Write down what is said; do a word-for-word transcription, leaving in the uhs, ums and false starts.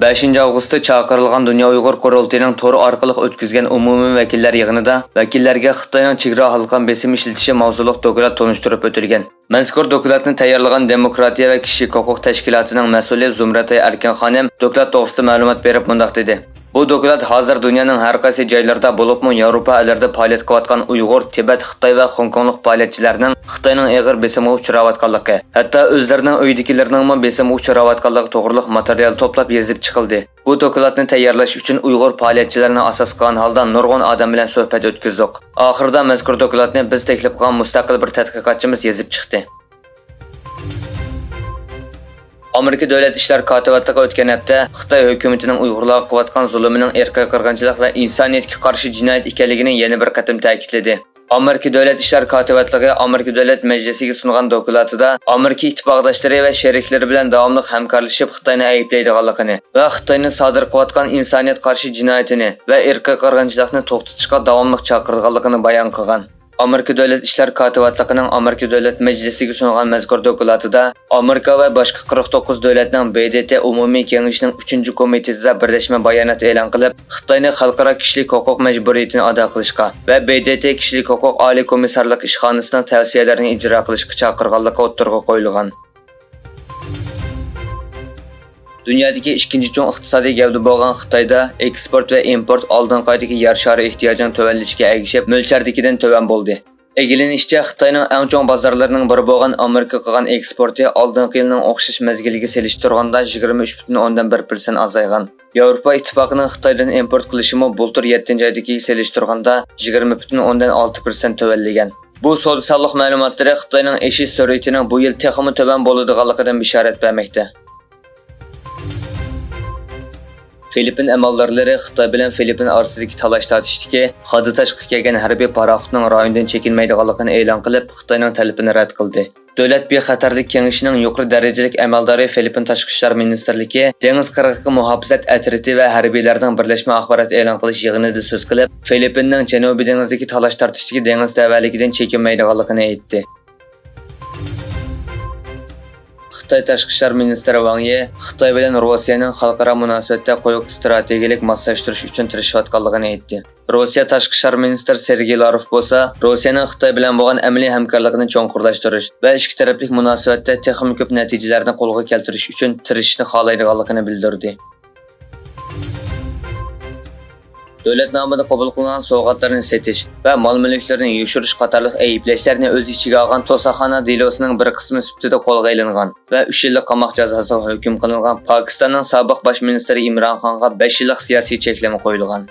بەشىنچى ئاۋغۇستتا چاقىرىلغان دۇنيا ئۇيغۇر قۇرۇلتىيىنىڭ تور ئارقىلىق ئۆتكۈزگەن ئومۇمىي ۋەكىللەر يىغىنىدا ۋەكىللەرگە خىتاينىڭ چېگرا ھالقان بېسىم ئىشلىتىشى ماۋزۇلۇق دوكلات تونۇشتۇرۇپ ئۆتۈلگەن. مەزكۇر دوكلاتنى تەييارلىغان دېموكراتىيە ۋە كىشىلىك ھوقۇق تەشكىلاتىنىڭ مەسئۇلى زۇمرەتئاي ئەركىن خانىم دوكلات توغرىسىدا مەلۇمات بېرىپ مۇنداق دېدى: بۇ دوكلات ھازىر دۇنيانىڭ ھەر قايسى جايلىرىدا، بولۇپمۇ ياۋروپا ئەللىرىدە پائالىيەت قىلىۋاتقان ئۇيغۇر، تىبەت، خىتاي ۋە خوڭكوڭلۇق پائالىيەتچىلەرنىڭ خىتاينىڭ ئېغىر بېسىمىغا ئۇچراۋاتقانلىقى، ھەتتا ئۆزلىرىنىڭ ئۆيىدىكىلىرىنىڭمۇ بېسىمغا ئۇچراۋاتقانلىقى توغرىلىق ماتېرىيال توپلاپ يېزىپ چىقىلدى. بۇ دوكلاتنى تەييارلاش ئۈچۈن ئۇيغۇر پائالىيەتچىلىرىنى ئاساس قىلغان ھالدا نۇرغۇن ئادەم بىلەن سۆھبەت ئۆتكۈزدۇق. ئاخىرىدا مەزكۇر دوكلاتنى بىز تەكلىپ قىلغان مۇستەقىل بىر تەتقىقاتچىمىز يېزىپ چىقتى. ئامېرىكا دۆلەت ئىشلار كاتىۋاتلىقى ئۆتكەن ھەپتە خىتاي ھۆكۈمىتىنىڭ ئۇيغۇرلارغا قىلىۋاتقان زۇلۇمىنىڭ ئىرقىي قىرغىنچىلىق ۋە ئىنسانىيەتكە قارشى جىنايەت ئىكەنلىكىنى يەنە بىر قېتىم تەكىتلىدى. ئامېرىكا دۆلەت ئىشلار كاتىۋاتلىقى ئامېرىكا دۆلەت مەجلىسىگە سۇنغان دوكلاتىدا ئامېرىكا ئىتتىپاقداشلىرى ۋە شېرىكلىرى بىلەن داۋاملىق ھەمكارلىشىپ خىتاينى ئەيىبلەيدىغانلىقىنى ۋە خىتاينى سادىر قىلىۋاتقان ئىنسانىيەت قارشى جىنايىتىنى ۋە ئىرقىي قىرغىنچىلىقنى توختىتىشقا داۋاملىق چاقىرىدىغانلىقىنى بايان قىلغان. ئامېرىكا دۆلەت ئىشلار كاتىۋاتلىقىنىڭ ئامېرىكا دۆلەت مەجلىسىگە سۇنغان مەزكۇر دوكلاتىدا، ئامېرىكا ۋە باشقا قىرىق توققۇز دۆلەتنىڭ ب د ت ئومۇمىي كېڭىشىنىڭ ئۈچىنچى كومىتېتىدا بىرلەشمە بايانات ئېلان قىلىپ، خىتاينى خەلقئارا كىشىلىك ھوقۇق مەجبۇرىيىتىنى ئادا قىلىشقا ۋە ب د ت كىشىلىك ھوقۇق ئالىي كومىسسارلىق ئىشخانىسىنىڭ تەۋسىيەلىرىنى ئىجرا قىلىشقا چاقىرغانلىقى ئوتتۇرىغا قويۇلغان. دۇنيادىكى ئىككىنچى چوڭ ئىقتىسادىي گەۋدە بولغان خىتايدا ئېكسپورت ۋە ئىمپورت ئالدىنقى ئايدىكى يەر شارى ئېھتىياجىنىڭ تۆۋەنلىشىگە ئەگىشىپ، مۆلچەردىكىدىن تۆۋەن بولدى. ئىگىلىنىشىچە، خىتاينىڭ ئەڭ چوڭ بازارلىرىنىڭ بىرى بولغان ئامېرىكا قىلغان ئېكسپورتى ئالدىنقى يىلنىڭ ئوخشاش مەزگىلىگە سېلىشتۇرغاندا يىگىرمە ئۈچ پۈتۈن ئوندىن بىر پىرسەنت ئازايغان. ياۋروپا ئىتتىپاقىنىڭ خىتايدىن ئىمپورت قىلىشىمۇ بۇلتۇر يەتتىنچى ئايدىكىگە سېلىشتۇرغاندا يىگىرمە پۈتۈن ئوندىن ئالتە پىرسەنت تۆۋەنلىگەن. بۇ سودا سانلىق مەلۇماتلىرى خىتاينىڭ ئېشىش سۈرئىتىنىڭ بۇ يىل تېخىمۇ تۆۋەن بولىدىغانلىقىدىن بېشارەت بەرمەكتە. فىلىپپىن ئەمەلدارلىرى خىتاي بىلەن فىلىپپىن ئارىسىدىكى تالاش-تارتىشتىكى خادا تاشقا كەلگەن ھەربىي پاراخوتنىڭ رايوندىن چېكىنمەيدىغانلىقىنى ئېلان قىلىپ، خىتاينىڭ تەلىپىنى رەت قىلدى. دۆلەت بىخەتەرلىك كېڭىشىنىڭ يۇقىرى دەرىجىلىك ئەمەلدارى، فىلىپپىن تاشقى ئىشلار مىنىستىرلىكى دېڭىز قىرغىقى مۇھاپىزەت ئەترىتى ۋە ھەربىيلەرنىڭ بىرلەشمە ئاخبارات ئېلان قىلىش يىغىنىدا سۆز قىلىپ، فىلىپپىننىڭ جەنۇبىي دېڭىزدىكى تالاش-تارتىشتىكى دېڭىز تەۋەلىكىدىن چېكىنمەيدىغانلىقىنى ئېيتتى. خىتاي تاشقى ئىشلار مىنىستىرى ۋاڭ يى خىتاي بىلەن روسىيەنىڭ خەلقئارا مۇناسىۋەتتە قويۇق ئىستراتېگىيەلىك ماسلاشتۇرۇش ئۈچۈن تىرىشىۋاتقانلىقىنى ئېيتتى. روسىيە تاشقى ئىشلار مىنىستىرى سېرگېي لاروف بولسا، روسىيەنىڭ خىتاي بىلەن بولغان ئەمەلىي ھەمكارلىقىنى چوڭقۇرلاشتۇرۇش ۋە ئىككى تەرەپلىك مۇناسىۋەتتە تېخىمۇ كۆپ نەتىجىلەرنى قولغا كەلتۈرۈش ئۈچۈن تىرىشىشنى خالايدىغانلىقىنى بىلدۈردى. دۆلەت نامىدا قوبۇل قىلىنغان سوۋغاتلارنى سېتىش ۋە مال-مۈلۈكلىرىنى يوشۇرۇش قاتارلىق ئەيىبلەشلەرنى ئۆز ئىچىگە ئالغان توساخانا دېلوسىنىڭ بىر قىسمى سۈپىتىدە قولغا ئېلىنغان ۋە ئۈچ يىللىق قاماق جازاسىغا ھۆكۈم قىلىنغان پاكىستاننىڭ سابىق باش مىنىستىرى ئىمران خانغا بەش يىللىق سىياسىي چەكلىمە قويۇلغان.